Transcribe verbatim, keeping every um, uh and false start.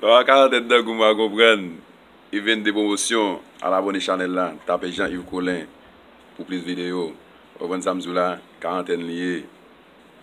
Ou pa karantèn tankou m, w a konprann. Event de pwomosyon, al abòne chanèl la, tape Jean Yves Colin pou plis videyo. Ou konprann sa m di w la, karantèn li ye.